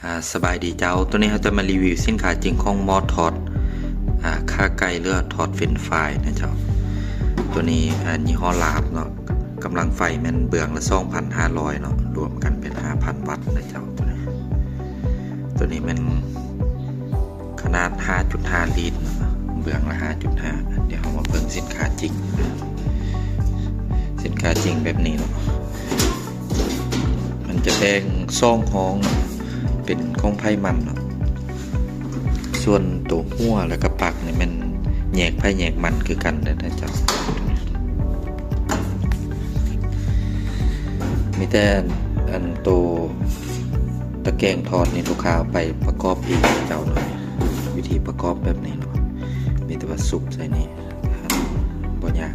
ອາ ສະບາຍດີເຈົ້າ, ໂຕນີ້ເຮົາຈະມາຣີວິວສິນຄ້າຈິງຂອງໝໍ້ທອດ ອາ ຂາໄກ່ ຫຼືວ່າທອດເຟຣນຟາຍນະເຈົ້າ. ໂຕນີ້ ອາ ຍີ່ຫໍ້ລາບເນາະ, ກຳລັງໄຟແມ່ນເບື້ອງລະສອງພັນຫ້າຮ້ອຍເນາະ, ລວມກັນເປັນຫ້າພັນວັດນະເຈົ້າ. ໂຕນີ້ ໂຕນີ້ແມ່ນຂະໜາດຫ້າຈຸດຫ້າລິດເນາະ, ເບື້ອງລະຫ້າຈຸດຫ້າ. ດຽວເຮົາມາເບິ່ງສິນຄ້າຈິງ, ສິນຄ້າຈິງແບບນີ້ເນາະ. ມັນຈະແບ່ງສອງຫ້ອງເນາະ, ເປັນຂອງໃຜມັນເນາະ. ສ່ວນໂຕຫົວແລ້ວກະປັກນີ້ແມ່ນແຍກໃຜແຍກມັນຄືກັນເດີນະເຈົ້າ. ມີແຕ່ອັນໂຕຕະແກງທອດນີ້ລູກຄ້າເອົາໄປປະກອບເອງເຈົ້າເນາະ. ວິທີປະກອບແບບນີ້ເນາະ, ມີແຕ່ວ່າສຸບໃສ່ນີ້. ບໍ່ຍາກ.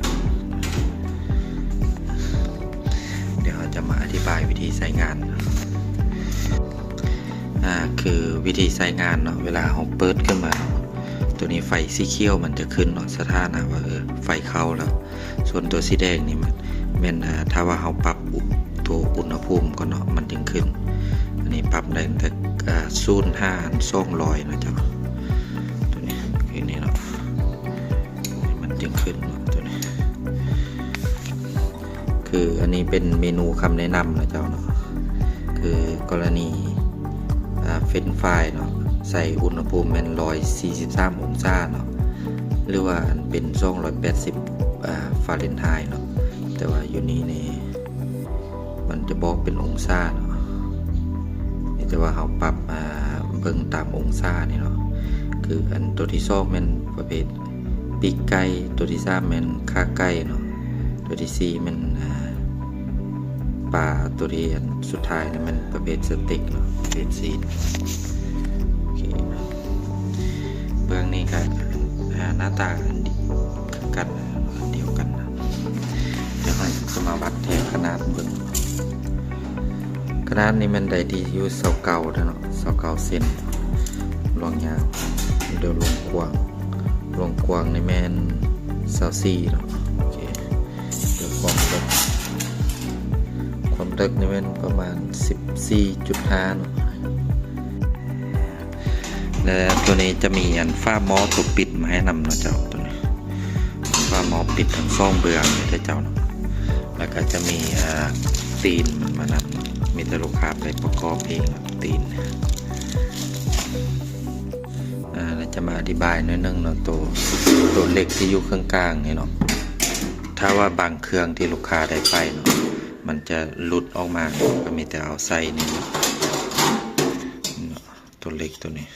ດຽວເຮົາຈະມາອະທິບາຍວິທີໃຊ້ງານ. ອາ ຄືວິທີໃຊ້ງານເນາະ, ເວລາເຮົາເປີດຂຶ້ນມາເນາະ, ໂຕນີ້ໄຟສີຂຽວມັນຈະຂຶ້ນເນາະ, ສະຖານະວ່າ ເອີ ໄຟເຂົ້າແລ້ວ. ສ່ວນໂຕສີແດງນີ້ມັນແມ່ນ ອາ ຖ້າວ່າເຮົາປັບອຸ ໂຕອຸນຫະພູມກ່ອນເນາະ ມັນຈຶ່ງຂຶ້ນ. ອັນນີ້ປັບໄດ້ຕັ້ງແຕ່ ອາ ສູນຫາສອງຮ້ອຍເນາະເຈົ້າ. ໂຕນີ້ ຄືນີ້ເນາະ. ມັນຈຶ່ງຂຶ້ນເນາະ ໂຕນີ້. ຄືອັນນີ້ເປັນເມນູຄຳແນະນຳນະເຈົ້າເນາະ, ຄືກໍລະນີ ອາ ເຟຣນຟາຍເນາະ ໃສ່ອຸນຫະພູມແມ່ນຮ້ອຍສີ່ສິບສາມອົງສາເນາະ, ຫຼືວ່າອັນເປັນສອງຮ້ອຍແປດສິບ ອາ ຟາເຣນໄຮເນາະ. ແຕ່ວ່າຢູ່ນີ້ນີ້ ມັນຈະບອກເປັນອົງສາເນາະ, ມີແຕ່ວ່າເຮົາປັບ ອາ ເບິ່ງຕາມອົງສານີ້ເນາະ. ຄືອັນໂຕທີສອງແມ່ນປະເພດປີກໄກ່, ໂຕທີສາມແມ່ນຂາໄກ່ເນາະ, ໂຕທີສີ່ແມ່ນ ອາ ປາ, ໂຕທີ່ອັນສຸດທ້າຍນີ້ແມ່ນປະເພດສະເຕັກເນາະ, ປະເພດຊີນ. ໂອເຄ ເບື້ອງນີ້ກະ ອາ ໜ້າຕາອັນດຽວກັນ ອັນດຽວກັນ. ດຽວເຮົາຈະມາວັດແທກຂະໜາດເບິ່ງ. ຂະໜາດນີ້ແມ່ນໄດ້ທີ່ຢູ່ຊາວເກົ້າເດີເນາະ, ຊາວເກົ້າເຊັນ ລວງຍາວ. ດຽວລວງກວ້າງ, ລວງກວ້າງນີ້ແມ່ນຊາວສີ່ເນາະ. ໂອເຄ ດຽວຄວາມເລິກ, ຄວາມເລິກນີ້ແມ່ນປະມານສິບສີ່ຈຸດຫ້າເນາະ. ແລະ ໂຕນີ້ຈະມີອັນຝາໝໍ້ໂຕປິດມາໃຫ້ນຳເນາະເຈົ້າ. ໂຕນີ້ຝາໝໍ້ປິດທັງສອງເບື້ອງເດີເຈົ້າເນາະ, ແລ້ວກະຈະມີ ອາ ຕີນມັນມານຳ, ມີແຕ່ລູກຄ້າໄປປະກອບເອງ ຕີນ. ອາ ແລ້ວຈະມາອະທິບາຍໜ້ອຍໜຶ່ງເນາະ, ໂຕ ໂຕເຫຼັກທີ່ຢູ່ເຄິ່ງກາງນີ້ເນາະ, ຖ້າວ່າບາງເຄື່ອງທີ່ລູກຄ້າໄດ້ໄປເນາະ ມັນຈະຫຼຸດອອກມາ, ກະມີແຕ່ເອົາໃສ່ນີ້ເນາະ, ໂຕເຫຼັກໂຕນີ້.